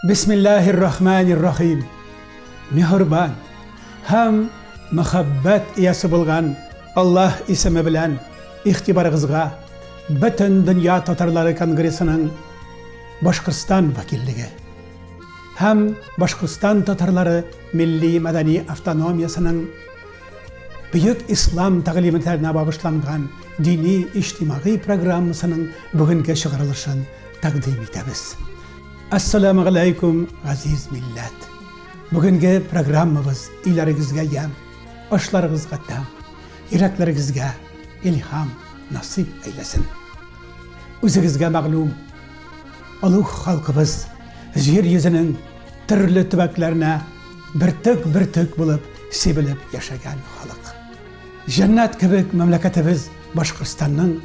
Бисмиллаһир рахманир рахим. Миһербан һәм мәхәббәт иясе булган Аллаһ исеме белән игътибарыгызга Бөтен дөнья татарлары конгрессының Башкортстан вәкиллеге һәм Башкортстан татарлары милли-мәдәни автономиясенең Бөек ислам тәгълиматларына багышланган дини-иҗтимагый программасының бүгенге чыгарылышын тәкъдим итәбез. Ассаламу алейкум, газиз милләт! Бүгенге программабыз өйләрегезгә ямь, ашларыгызга тәм, йөрәкләрегезгә илһам насыйп әйләсен. Үзегезгә мәгълүм, олуг халкыбыз җир йөзенең төрле төбәкләренә бөртек-бөртек булып сибелеп яшәгән халык. Җәннәт кебек мәмләкәтебез Башкортстанның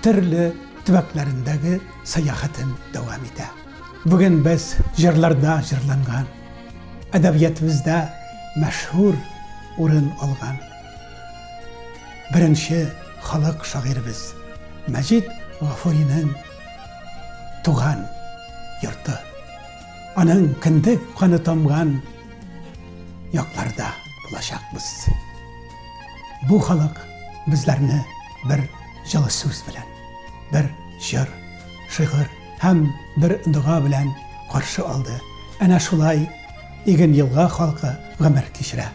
төрле төбәкләрендәге сәяхәтен дәвам итә. Бүген без җырларда җырланган, әдәбиятыбызда мәшһүр урын алган беренче халык шагыйребез Мәҗит Гафуриның туган йорты, аның кендек каны тамган якларда булачакбыз. Бу халык безләрне бер җылы сүз белән, бер җыр, шигырь һәм бер дога белән каршы алды. Әнә шулай Иген-Елга халкы гомер кичерә.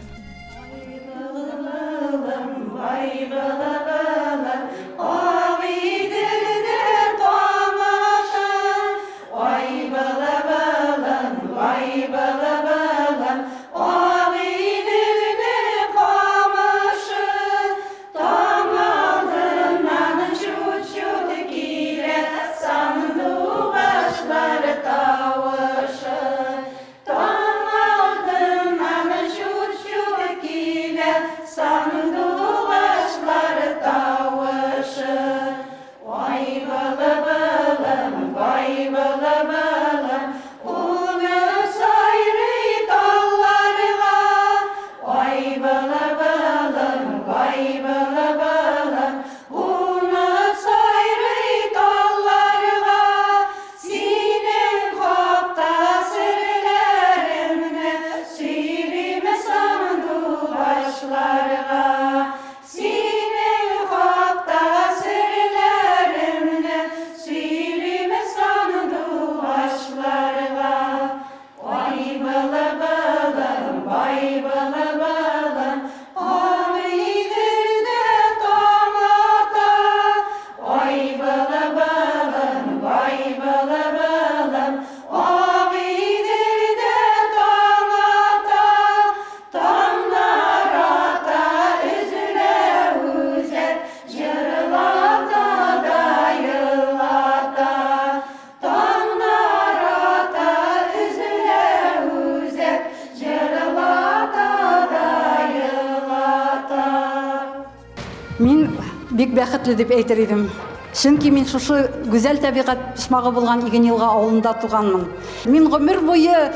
Мин бик бәхетле дип әйтер идем. Чөнки мин шушы гүзәл табигать почмагы булган Иген-Елга авылында туганмын. Мин гомер буе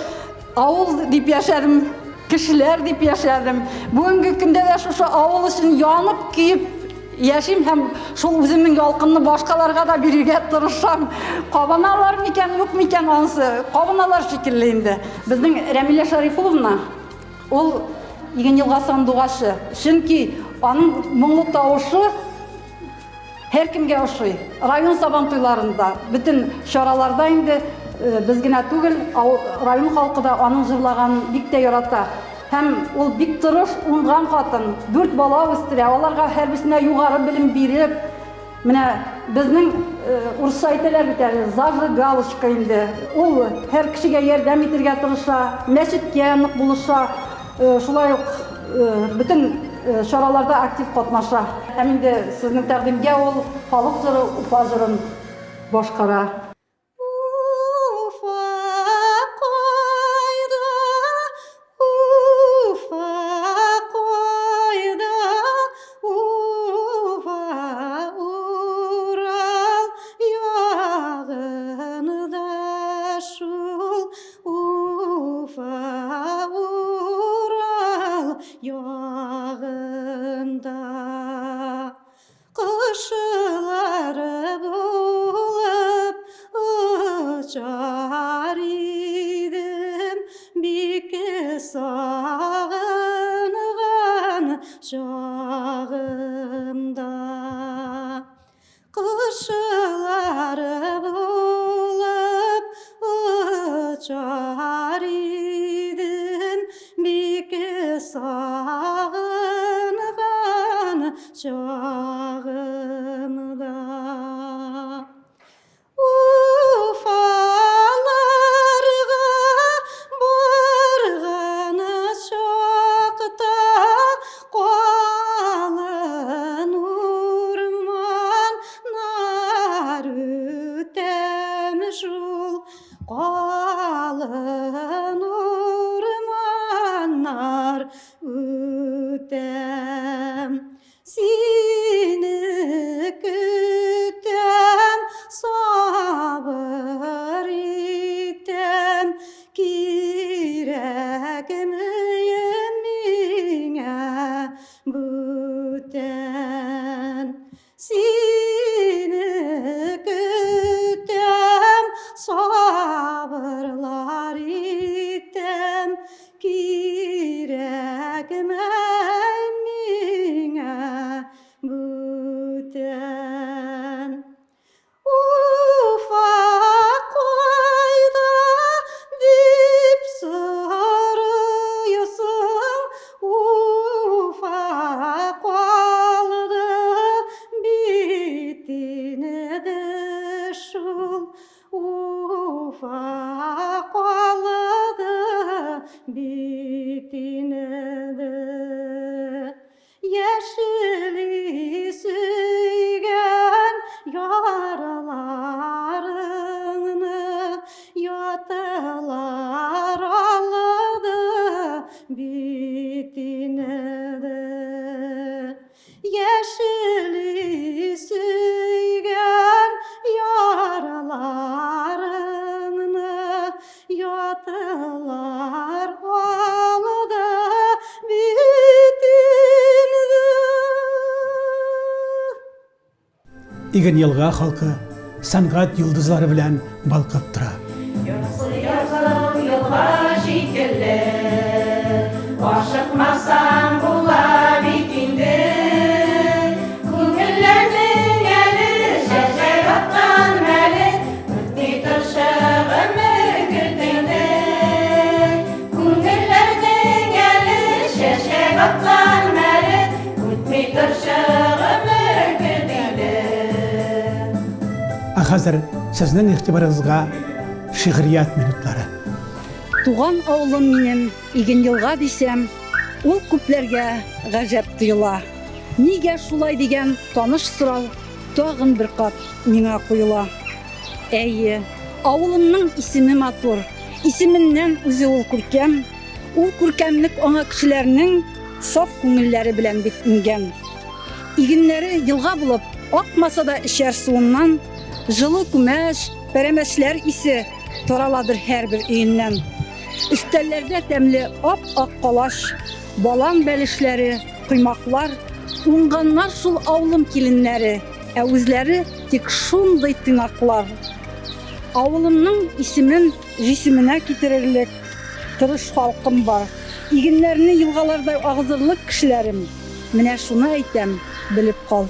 авыл дип яшәдем, кешеләр дип яшәдем. Бүгенге көндә дә шушы авыл өчен янып, көеп яшим һәм шул үземнең ялкынны башкаларга да бирергә тырышам. Кабыналар микән, юк микән анысы? Кабыналар шикелле инде. Безнең Рәмилә Шәрифулловна ул Иген-Елга сандугачы. Чөнки аның моңлы тавышы Һәркемгә ошый. Район Сабантуйларында, бөтен чараларда инде без генә түгел, район халкы да аның җырлаганын бик тә ярата. Һәм ул бик тырыш, уңган хатын, дүрт бала үстерә, аларга һәрберсенә югары белем биреп, менә безнең урысча әйтәләр бит әле, зажигалочка инде. Ул һәр кешегә ярдәм итергә тырыша, мәчеткә нык булыша. Шулай ук бөтен чараларда актив катнаша. Һәм инде сезнең тәкъдимгә ул халык җыры Уфа җырын башкара. Уфа кайда, Уфа кайда, Уфа Урал ягында шул, Уфа, Урал ягында. Кошылары булып ягымда. Уфаларга барган чакта калын урманнар үтәм шул, калын урманнар үтәм. Сине көтәм, сабыр итәм, кирәкме миңа бүтән. Сине көтәм, сабырлар итәм, Кирәкмәй миңа бүтән. Уфа кайда дип сорыйсың, Уфа калды бит инде шул. Уфа калды бит инде. Яшели сөйгән яраларыңны яталар алды бит инде. Яшели сөйгән яраларыңны ятылар алды бит инде. Иген елга халкы сәнгать йолдызлары белән балкып тора. Язгы елга шикелле, Ашыкмасаң була бит инде. Күңелләрнең әле чәчәк аткан мәле, Үтми торшы гомер көт инде. Күңелләрнең әле чәчәк аткан мәле, Үтми торшы гомер көт инде. Ә хәзер сезнең игътибарыгызга шигърият минутлары. Туган авылым минем Игеньелга дисәм, ул күпләргә гаҗәп тоела. Нигә шулай дигән таныш сорау тагын бер кат миңа куела. Әйе, авылымның исеме матур, исеменнән үзе ул күркәм. Ул күркәмлек аңа кешеләрнең саф күңелләре белән бит иңгән. Игеннәре елга булып акмаса да эчәр суыннан җылы күмәч, пәрәмәчләр исе тараладыр һәрбер өеннән. Өстәлләрдә тәмле ап-ак калач, балан бәлешләре, коймаклар, уңганнар шул авылым киленнәре, ә үзләре тик шундый тыйнаклар. Авылымның исемен җисеменә китерерлек тырыш халкым бар. Игеннәрне елгалардай агызырлык кешеләрем. Менә шуны әйтәм, белеп кал.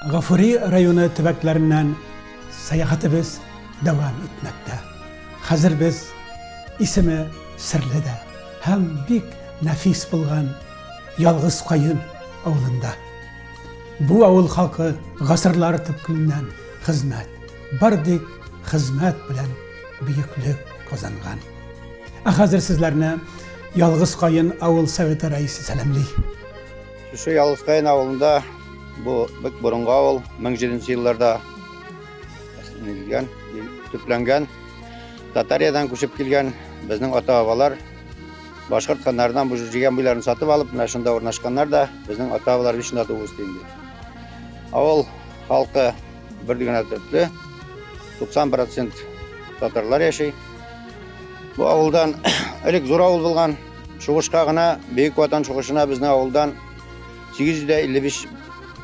Гафури районы төбәкләреннән сәяхәтебез дәвам итмәктә. Хәзер без исеме серле дә һәм бик нәфис булган Ялгыз Каен авылында. Бу авыл халкы гасырлар төпкеленнән хезмәт, бар тик хезмәт белән бөеклек казанган. Ә хәзер сезләрне Ялгыз Каен авыл советы рәисе сәламли. Шушы Ялгыз Каен авылында бу бик борынгы авыл, 1007 елларда нигезләнгән, төпләнгән. Татариядан күчеп килгән безнең ата-бабалар Башкорт ханнарыннан бу җигән буйларын сатып алып, менә шунда урнашканнар да, безнең ата-бабалар бит шунда туып үсте инде. Авыл халкы бер генә төпле, 90% татарлар яши. Бу авылдан элек зур авыл булган. Сугышка гына, Бөек Ватан сугышына безнең авылдан 855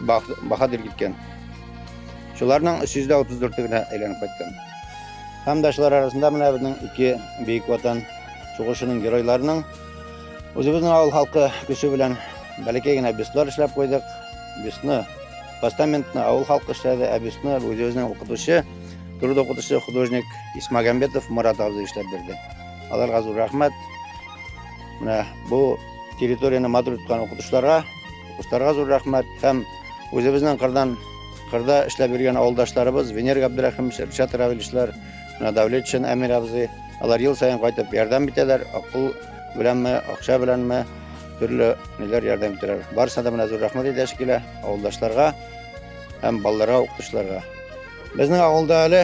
баһадир киткән. Шуларның 334 генә әйләнеп кайткан. Һәм дә шулар арасында менә безнең ике Бөек Ватан сугышының геройларының үзебезнең авыл халкы көче белән бәләкәй генә бюстлар эшләп куйдык. Бюстны Постаментны авыл халкы эшләде, ә бюстны үзебезнең укытучы, труд укытучы художник Исмагамбетов Мурат абзый эшләп бирде. Аларга зур рәхмәт. Менә бу территорияне матур тоткан укытучыларга, укытучыларга зур рәхмәт һәм үзебезнең кырдан кырда эшләп йөргән авылдашларыбыз Венер Габдрәхимович, Ришат Равиловичлар, менә Давлетшин Әмир абзый, алар ел саен кайтып ярдәм итәләр, акыл беләнме, акча беләнме, төрле ниләр ярдәм итәләр. Барысына да менә зур рәхмәт әйтәсе килә авылдашларга һәм балаларга, укытучыларга. Безнең авылда әле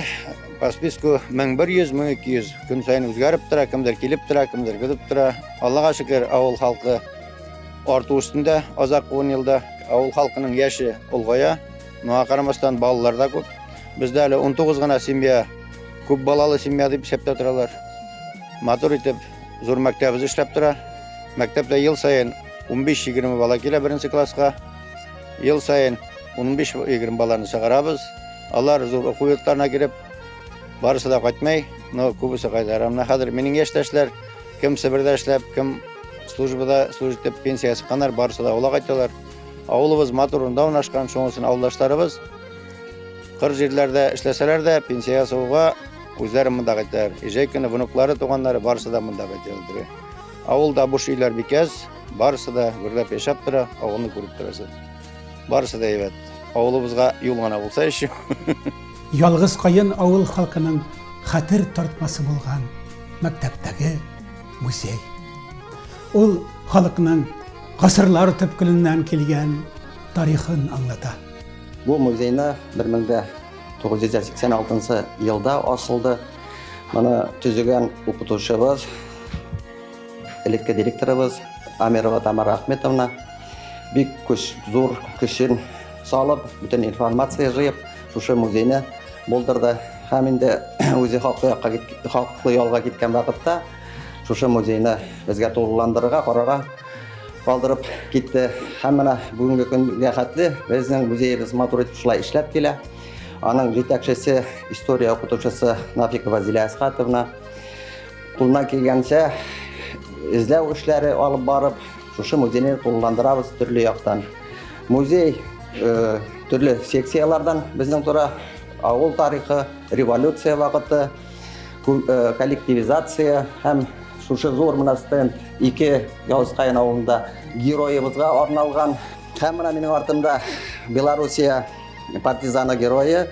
по списку 1100-1200 көн саен үзгәреп тора, кемдер килеп тора, кемдер көтеп тора. Аллага шөкер, авыл халкы арту өстендә азак 10 елда. Авыл халкының яше олгая, моңа карамастан балалар да күп. Бездә әле 19 гына семья, күп балалы семья дип исәптә торалар. Матур итеп зур мәктәбебез эшләп тора. Мәктәптә ел саен 15-20 бала килә беренче класска. Ел саен 15-20 баланы чыгарабыз. Алар зур уку йортларына кереп, барысы да кайтмый, но күбесе кайта. Менә хәзер минем яшьтәшләр, кем Себердә эшләп, кем службада служить итеп пенсиягә чыкканнар, барысы да авылга кайталар. Авылыбыз матур урында урнашкан, шуның өчен авылдашларыбыз кыр җирләрдә эшләсәләр дә, пенсиягә чыгуга үзләре монда кайталар. Җәй көне внуклары, туганнары барысы да монда кайталар. Авылда буш өйләр бик әз, барысы да гөрләп яшәп тора, авылны күреп торасыз. Барысы да әйбәт. Авылыбызга юл гына булса еще. Ялгыз каен авыл халкының хәтер тартмасы булган мәктәптәге музей. Ул халыкның гасырлар төпкеленнән килгән тарихын аңлата. Бу музейны 1986 елда ачылды. Моны төзегән укытучыбыз, элекке директорыбыз Амирова Тамара Ахметовна бик көч, зур көчен салып, бөтен информация җыеп, шушы музейны булдырды. Һәм инде үзе хаклы якка хаклы ялга киткән вакытта шушы музейны безгә тулыландырырга, карарга калдырып китте. Һәм менә бүгенге көнгә хәтле безнең музеебыз матур итеп шулай эшләп килә. Аның җитәкчесе, история укытучысы Нафикова Зилә Әсхатовна кулыннан килгәнчә эзләү эшләре алып барып, шушы музейны тулыландырабыз төрле яктан. Музей э, төрле секцияләрдән безнең тора. Авыл тарихы, революция вакыты, э, коллективизация һәм шушы зур менә стенд ике Яузкаен авылында героебызга арналган. Һәм менә минем артымда Белоруссия партизаны герое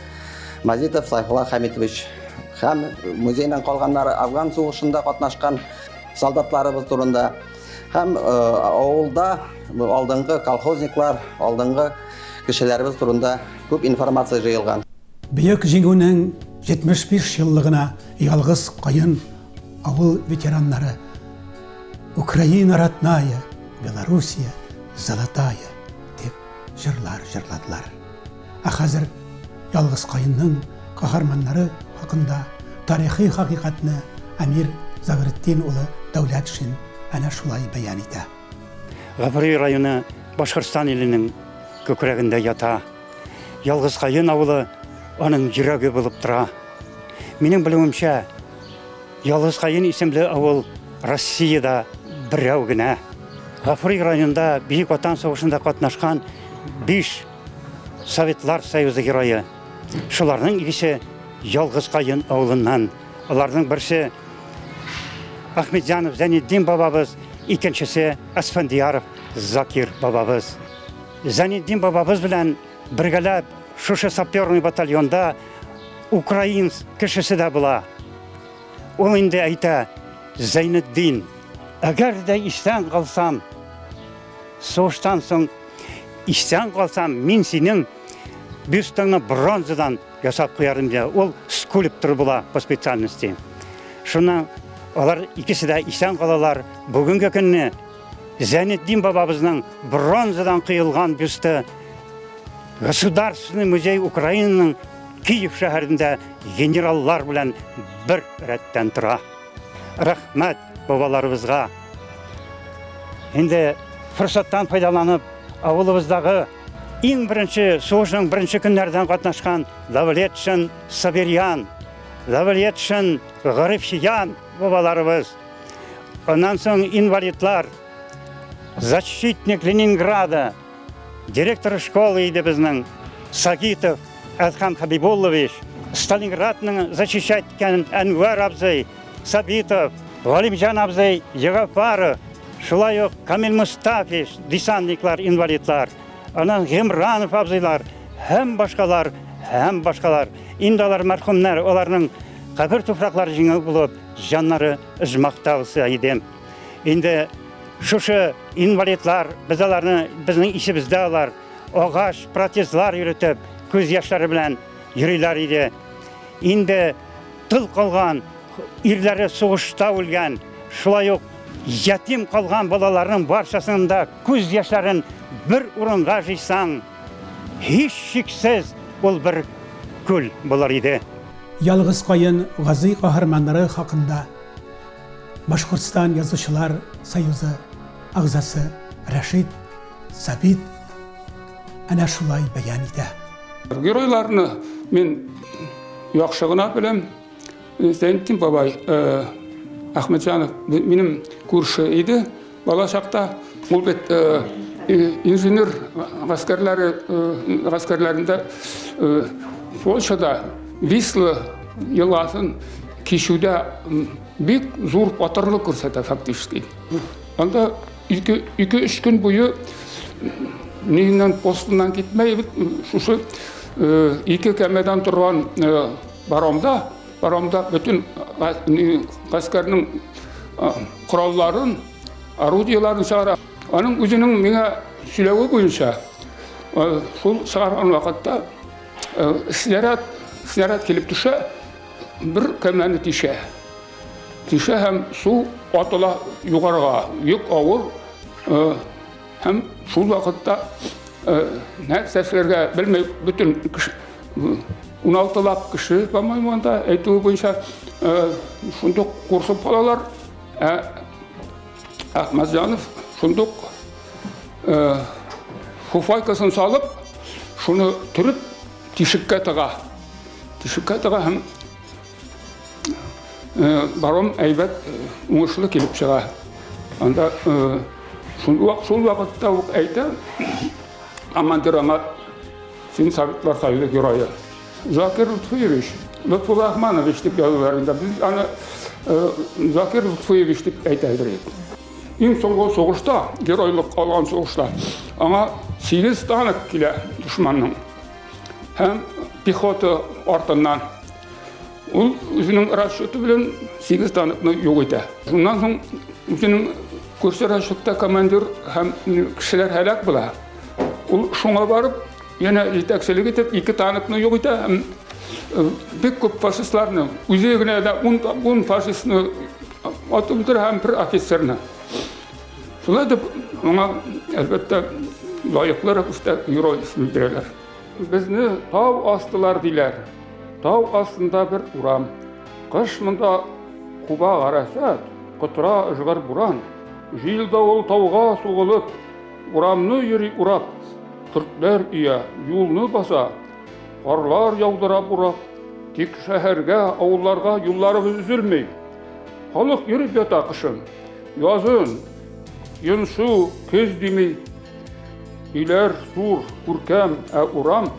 Мазитов Сайфулла Хамитович һәм музейның калганнары Афган сугышында катнашкан солдатларыбыз турында һәм э, авылда алдынгы колхозниклар, алдынгы кешеләребез турында күп информация җыелган. Бөек Җиңүнең 75 еллыгына Ялгыз каен авыл ветераннары Украина родная, Белоруссия золотая дип җырлар җырладылар. Ә хәзер Ялгыз каенның каһарманнары хакында тарихи хакыйкатьне Әмир Загретдин улы Дәүләтшин әнә шулай бәян итә. Гафури районы Башкортстан иленең күкрәгендә ята. Ялгыз каен авылы аның йөрәге булып тора. Минем белүемчә, Ялгыз каен исемле авыл Россиядә берәү генә. Гафури районында Бөек Ватан сугышында катнашкан 5 Советлар Союзы герое. Шуларның икесе Ялгыз каен авылыннан. Аларның берсе Ахметзянов Зәнетдин бабабыз, икенчесе Асфандияров Закир бабабыз. Зәнетдин бабабыз белән бергәләп шушы саперный батальонда украин кешесе дә була. Ул инде әйтә, Зәйнетдин, әгәр дә исән калсам, сугыштан соң исән калсам, мин синең бюстыңны бронзадан ясап куярым ди. Ул скульптор була по специальности. Шуннан алар икесе дә исән калалар. Бүгенге көнне Зәйнетдин бабабызның бронзадан кыелган бюсты Государственный музей Украинаның Киев шәһәрендә генераллар белән бер рәттән тора. Рәхмәт бабаларыбызга. Инде форсаттан файдаланып, авылыбыздагы иң беренче сугышның беренче көннәрдән катнашкан Давлетшин Сабирьян, Давлетшин Гарифчиян бабаларыбыз, аннан соң инвалидлар, защитник Ленинграда, директор школы иде безнең. Сагитов Әдһәм Хәбибуллович, Сталинградны защищать иткән Әнвәр абзый Сабитов, Галимҗан абзый Ягафаров, шулай ук Камил Мустафич, десантниклар, инвалидлар, аннан Гимранов абзыйлар һәм башкалар, һәм башкалар. Инде алар мәрхүмнәр, аларның кабер туфраклары җиңел булып, җаннары оҗмахта булса иде. Инде шушы инвалидлар, без аларны, безнең исебездә алар, агач протезлар йөретеп, күз яшьләре белән йөриләр иде. Инде тыл калган, ирләре сугышта үлгән, шулай ук ятим калган балаларның барчасының да күз яшьләрен бер урынга җыйсаң, һичшиксез ул бер күл булыр иде. Ялгыз каен Газый каһарманнары хакында Башкортстан Язучылар союзы әгъзасы Рәшит Сабит әнә шулай бәян итә. Геройларны мин яхшы гына беләм. Зәйнетдин бабай э, Әхмәтҗанов минем күрше иде бала чакта. Ул бит э, инженер гаскәрләре э, гаскәрләрендә Польшада Висла елгасын кичүдә бик зур батырлык күрсәтә фактически. Анда 2-3 көн буе ниеннән постыннан китмәй шушы ике кәмәдән торган паромда, паромда бөтен гаскәрнең коралларын, орудиеларын чыгара. Аның үзенең миңа сөйләве буенча, шул чыгарган вакытта снаряд, снаряд килеп төшә, бер кәмәне тишә. Төшә һәм су атыла югарыга. Йөк авыр һәм шул вакытта нәрсә эшләргә белмәй бөтен кеше 16лап кеше, по-моему, анда әйтүе буенча шундук куркып калалар. Ә Әхмәтҗанов шундук фуфайкасын салып, шуны төреп тишеккә тыга. Тишеккә тыга һәм Э, барон әйбәт э, уңышлы килеп чыга. Анда э, шул, шул вакытта ук әйтә, командир аңа, син Советлар Союзы герое. Закир Лутфиевич, Лутфулла Ахманович дип язалар инде. Без аны Закир Лутфиевич дип әйтә идек. Иң соңгы сугышта, геройлык алган сугышта, аңа 8 танк килә дошманның. Һәм пехота артыннан Ул үзенең расчеты белән 8 танкны юк итә. Шуннан соң үзенең күрше расчетта командир һәм кешеләр һәлак була. Ул шуңа барып, янә җитәкчелек итеп, ике танкны юк итә һәм э, бик күп фашистларны, үзе генә дә 10 фашистны атып үтерә һәм бер офицерны. Шулай итеп, аңа, әлбәттә, лаеклы рәвештә герой исеме бирәләр. Безне тау астылар диләр. Тау астында бер урам. Кыш монда куба гарәсәт, котыра ыжгыр буран. Җил-давыл тауга сугылып, урамны йөри урап. Көртләр өя, юлны баса, карлар яудыра бурап. Тик шәһәргә, авылларга юлларыбыз өзелми. Халык йөреп ята кышын, язын, йончу, көз дими. Өйләр зур, күркәм, ә урам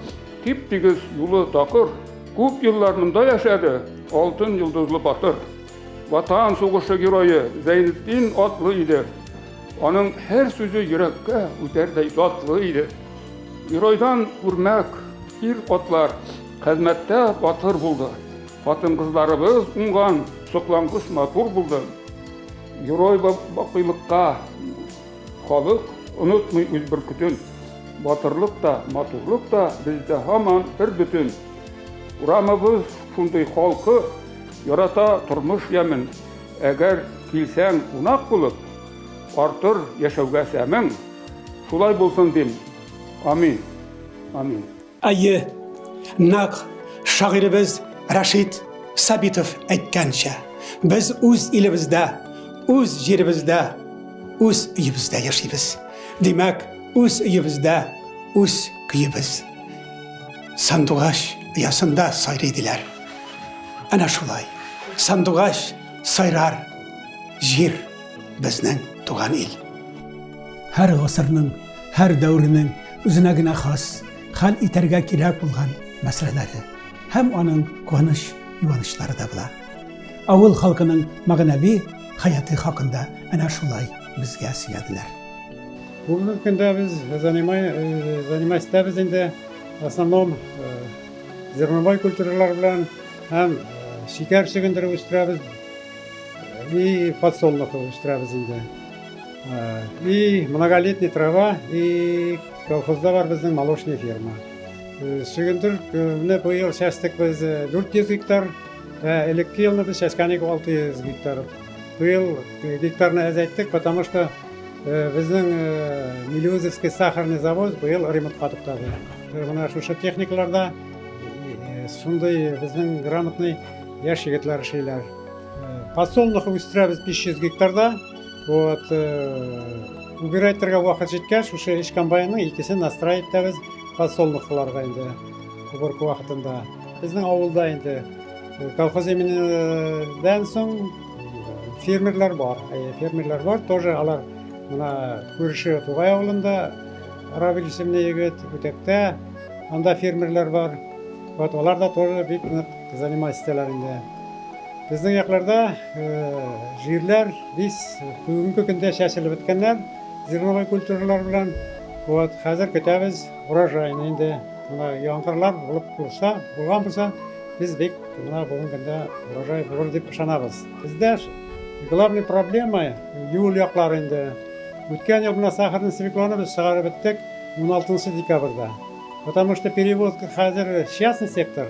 тип-тигез, юлы такыр. Күп еллар монда яшәде алтын йолдызлы батыр. Ватан сугышы герое Зәйнетдин атлы иде. Аның һәр сүзе йөрәккә үтәрдәй затлы иде. Геройдан үрнәк ир-атлар хезмәттә батыр булды. Хатын-кызларыбыз уңган, соклангыч матур булды. Герой бакыйлыкка Халык онытмый үз бөркетен. Батырлык та, матурлык та бездә һаман бер бөтен. Урамыбыз шундый халкы ярата тормыш ямен. Әгәр килсәң кунак булып, артыр яшәүгә сәмең. Шулай булсын дим. Амин. Амин. Әйе, нәкъ шагыйребез Рәшит Сабитов әйткәнчә, без үз илебездә, үз җиребездә, үз өебездә яшибез. Димәк, үз өебездә, үз көебез. Сандугач оясында сайрый диләр. Әнә шулай. Сандугач сайрар җир безнең туган ил. Һәр гасырның, һәр дәвернең үзенә генә хас. хәл итәргә кирәк булган мәсьәләләре һәм аның куаныч-юанычлары да була. Авыл халкының мәгънәви хәяты хакында әнә шулай безгә сөйләделәр. Бүгенге көндә без занимать итәбез инде в основном зерновой культуралар белән һәм шикәр чөгендере үстерәбез и подсолнух үстерәбез инде. И многолетний трава, и колхозда бар безнең молочный ферма. Чөгендерне быел чәчтек без 400 гектар, ә элекке елны без чәчкән идек 600 гектар. Быел гектарны әзәйттек, потому что безнең Мелеузовский сахарный завод быел ремонтка туктады. Менә шушы техникаларда шундый безнең грамотный яшь егетләр эшлиләр. Подсолнух үстерәбез 500 гектарда. Вот, убирать итәргә вакыт җиткәч, шушы өч комбайнның икесен настраивать итәбез подсолнухларга инде уборка вакытында. Безнең авылда инде колхоз именедән соң фермерлар бар. Фермерлар бар, тоже алар менә күрше Тугай авылында Равил исемле егет, Үтәктә анда фермерлар бар. Вот алар да тоже бик нык заниматься итәләр инде. Безнең якларда җирләр бис бүгенге көндә чәчелеп беткәннәр зерновой культуралар белән. Вот хәзер көтәбез урожайны инде. Менә яңгырлар булып булса, булган булса, без бик менә бүгенге көндә урожай булыр дип ышанабыз. Бездә главный проблема юл яклары инде. Үткән ел менә сахарный свекланы без чыгарып беттек 16 декабрьдә. Потому что перевозка хәзер частный сектор,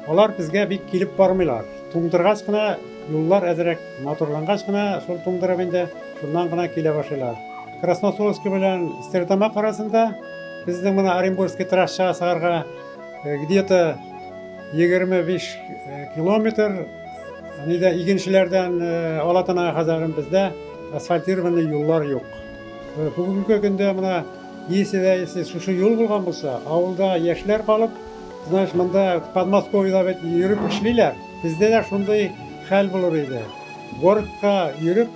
алар безгә бик килеп бармыйлар. Туңдыргач кына, юллар әзрәк матурлангач кына, шул туңдырып инде, шуннан гына килә башлыйлар. Красносолский белән Стерлитамак арасында безнең менә Оренбургский трассага чыгарга где-то 25 километр нидә игенчеләрдән Алатанага хәзәрен бездә асфальтированный юллар юк. Бүгенге көндә менә если да если шушы юл булган булса, авылда яшьләр калып, знаешь, монда Подмосковьеда бит йөреп эшлиләр. Бездә дә шундый хәл булыр иде. Городка йөреп,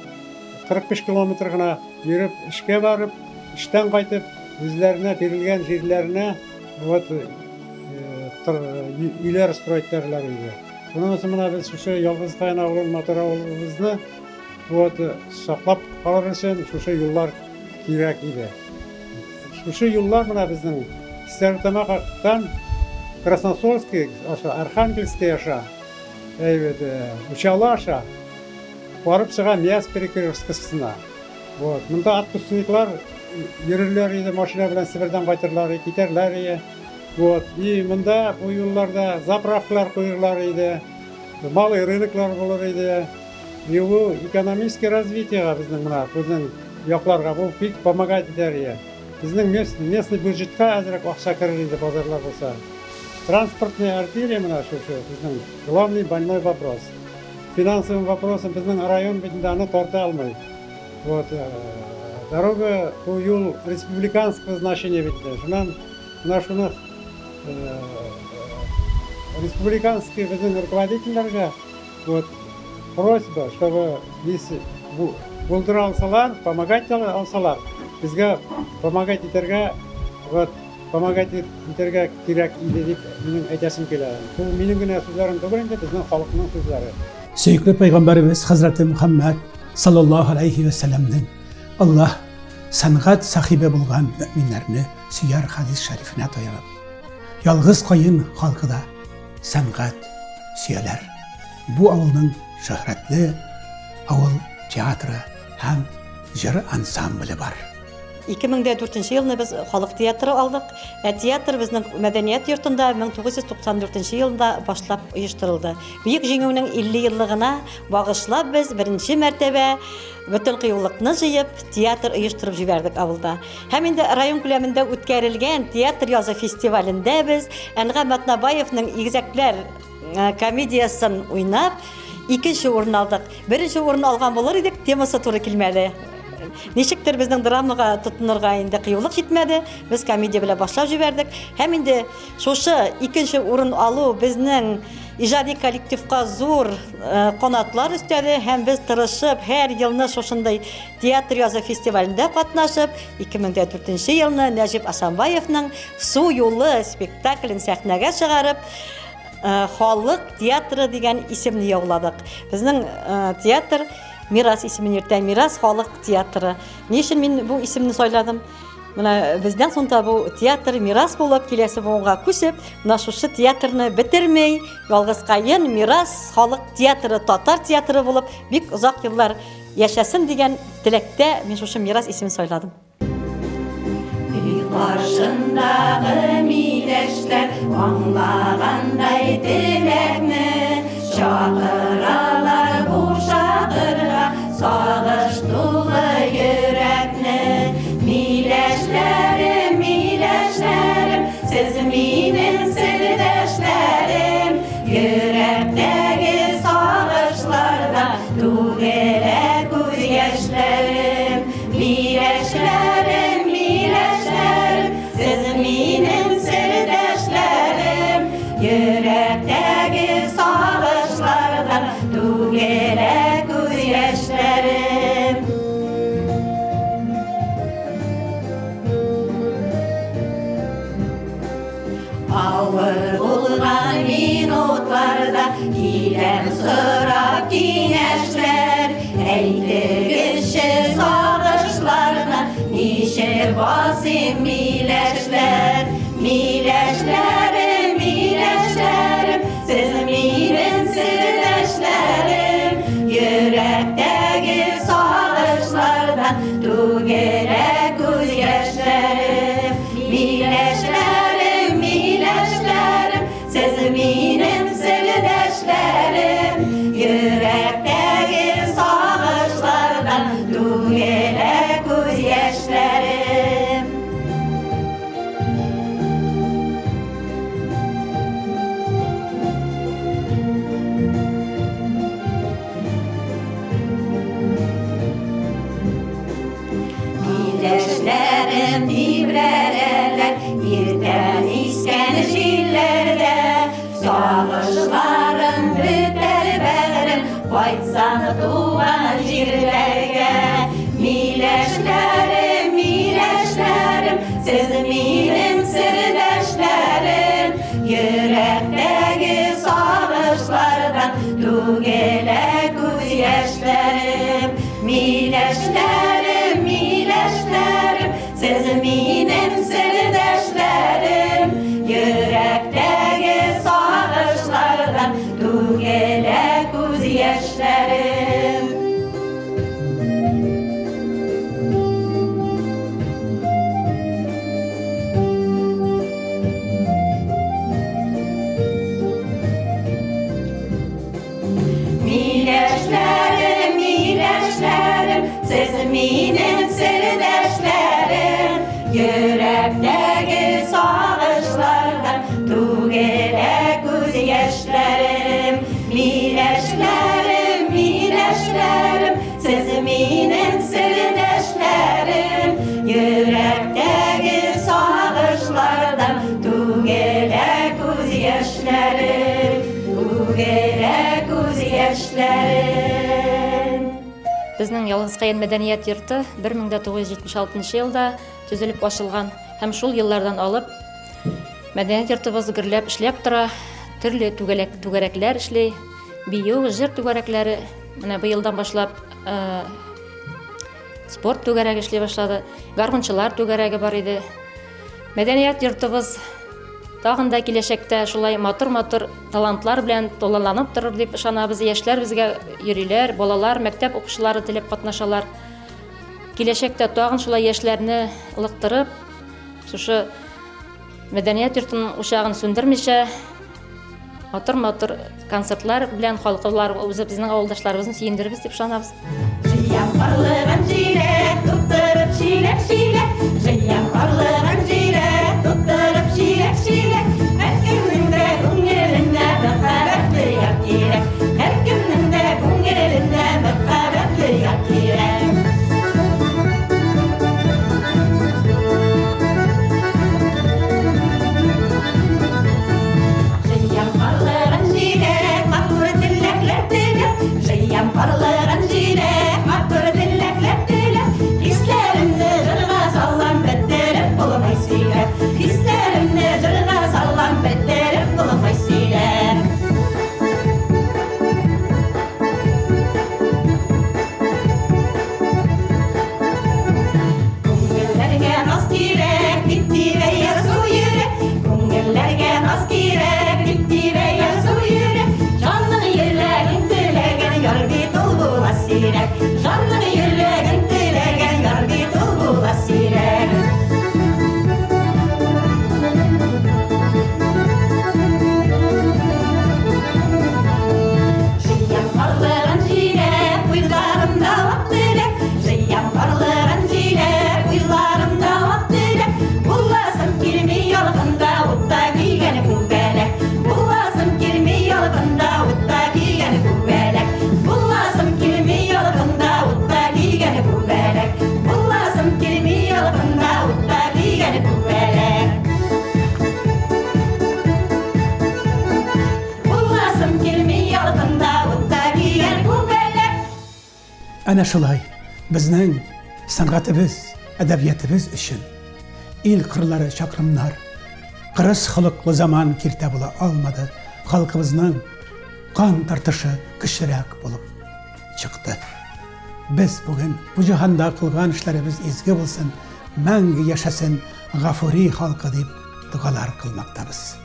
45 километр гына йөреп, эшкә барып, эштән кайтып, үзләренә бирелгән җирләренә вот өйләр строить итәрләр иде. Шуның өчен менә без шушы Ялгыз Каен авылын, матур авылыбызны вот саклап калыр өчен шушы юллар кирәк иде. Шушы юллар менә безнең Стәрлетамактан Красносольский аша, Архангельский аша, әйбәт, Учалы аша барып чыга Миас перекресткасына. Вот. Монда отпускниклар йөрерләр иде, машина белән Себердән кайтырлар, китәрләр иде. Вот. И монда бу юлларда заправкалар куерлар иде, малый рыноклар булыр иде. И бу экономический развитиега безнең менә безнең якларга бу бик помогать итәр иде. Безнең местный бюджетка әзрәк акча керер иде базарлар булса. Транспортная артерия менә шушы безнең главный больной вопрос. Финансовым вопросом безнең район бит инде аны тарта алмый. Вот дорога бу юл республиканского значения бит инде. Шуннан менә шуны республиканский безнең руководительләргә вот просьба, чтобы если булдыра алсалар, помогать алсалар, безгә помогать итәргә, вот, помогать итәргә кирәк иде дип минем әйтәсем килә. Бу минем генә сүзләрем түгел инде, безнең халыкның сүзләре. Сөекле пәйгамбәребез хәзрәте Мөхәммәд саллаллаһу алейхи вә сәлләмнең Аллаһ сәнгать сахибе булган мөэминнәрне сөяр хәдис шәрифенә таянып, ялгыз каен халкы да сәнгать сөяләр. Бу авылның шөһрәтле авыл театры һәм җыр ансамбле бар. 2004 елны без халык театры алдык. Ә театр безнең мәдәният йортында 1994 елында башлап оештырылды. Бөек Җиңүнең 50 еллыгына багышлап без беренче мәртәбә бөтен кыюлыкны җыеп, театр оештырып җибәрдек авылда. Һәм инде район күләмендә үткәрелгән театр язы фестивалендә без Әнгам Атнабаевның Игезәкләр э, комедиясен уйнап, икенче урын алдык. Беренче урын алган булыр идек, темасы туры килмәде. Ничектер безнең драмага тотынырга инде кыюлык җитмәде. Без комедия белән башлап җибәрдек. Һәм инде шушы икенче урын алу безнең иҗади коллективка зур канатлар өстәде һәм без тырышып һәр елны шушындый театр язы фестивалендә катнашып, 2004 елны Нәҗип Асанбаевның Су юлы спектаклен сәхнәгә чыгарып, халык театры дигән исемне яуладык. Безнең театр Мирас исемен йөртә, Мирас халык театры. Ни өчен мин бу исемне сайладым? Менә бездән соң да бу театр мирас булып киләсе буынга күчеп, менә шушы театрны бетермей, Ялгыз Каен Мирас халык театры, татар театры булып бик озак еллар яшәсен дигән теләктә мин шушы Мирас исемен сайладым. Өй каршындагы миләшләр аңлагандай теләкне чакыралар бушатырга сагыш тулы йөрәкне. Миләшләрем, миләшләрем, сез минем сердәшләрем, йөрәктәге сагышларда түгелә күз яшьләрем. Миләшләрем, миләшләрем, сез минем сердәшләрем, йөрәктәге сагышлардан түгелә күз яшьләрем. Авыр булган минутларда киләм сорап киңәшләр, әйтегезче сагышларны, ничек басыйм миләшләр. Миләшләрем, миләшләрем, сез минем сердәшләрем, йөрәктәге сагышлардан түгелә күз яшьләрем. Миләшләрем, миләшләрем, сез минем сердәшләрем, йөрәктәге сагышлардан түгелә күз яшьләрем. Миләшләрем тибрәләләр иртән искән җилләрдә, сагышларым бетәр бәгърем, кайтсам туган җирләргә. Миләшләрем, миләшләрем, сез минем сердәшләрем, йөрәктәге сагышлардан түгелә күз яшьләрем. Миләшләрем, миләшләрем, сез минем сердәшләрем, йөрәктәге сагышлардан түгелә күз яшьләрем. Миләшләрем, миләшләрем, сез минем сердәшләрем, йөрәктәге сагышлардан түгелә күз яшьләрем. Миләшләрем, миләшләрем, сез минем сердәшләрем, йөрәктәге сагышлардан түгелә күз яшьләрем. Түгелә күз яшьләрем. Безнең Ялгызкаен мәдәният йорты 1976 елда төзелеп ачылган һәм шул еллардан алып мәдәният йортыбыз гөрләп эшләп тора, төрле түгәләк, түгәрәкләр эшли, бию, җыр түгәрәкләре, менә быелдан башлап спорт түгәрәге эшли башлады, гармунчылар түгәрәге бар иде. Мәдәният йортыбыз тагын да киләчәктә шулай матур-матур талантлар белән тулыланып торыр дип ышанабыз. Яшьләр безгә йөриләр, балалар, мәктәп укучылары теләп катнашалар. Киләчәктә тагын шулай яшьләрне ылыктырып, шушы мәдәният йортының учагын сүндермичә, матур-матур концертлар белән халкылар, үзебезнең авылдашларыбызны сөендерербез дип ышанабыз. Җыям карлыган җиләк, тутырып чиләк-чиләк. Җыям карлыган җиләк, тутырып чиләк-чиләк. Һәркемнең дә күңелендә мәхәббәтле яр кирәк. Һәркемнең дә күңелендә мәхәббәтле яр кирәк. Җыям карлыган җиләк. Әнә шулай безнең сәнгатебез, әдәбиятебез өчен ил кырлары чакрымнар, кырыс холыклы заман киртә була алмады, халкыбызның кан тартышы көчлерәк булып чыкты. Без бүген бу җиһанда кылган эшләребез изге булсын, мәңге яшәсен Гафури халкы дип догалар кылмактабыз.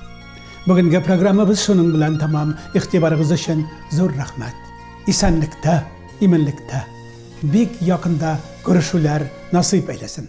Бүгенге программабыз шуның белән тәмам. Игътибарыгыз өчен зур рәхмәт. Исәнлектә, иминлектә, бик якында күрешүләр насыйп әйләсен.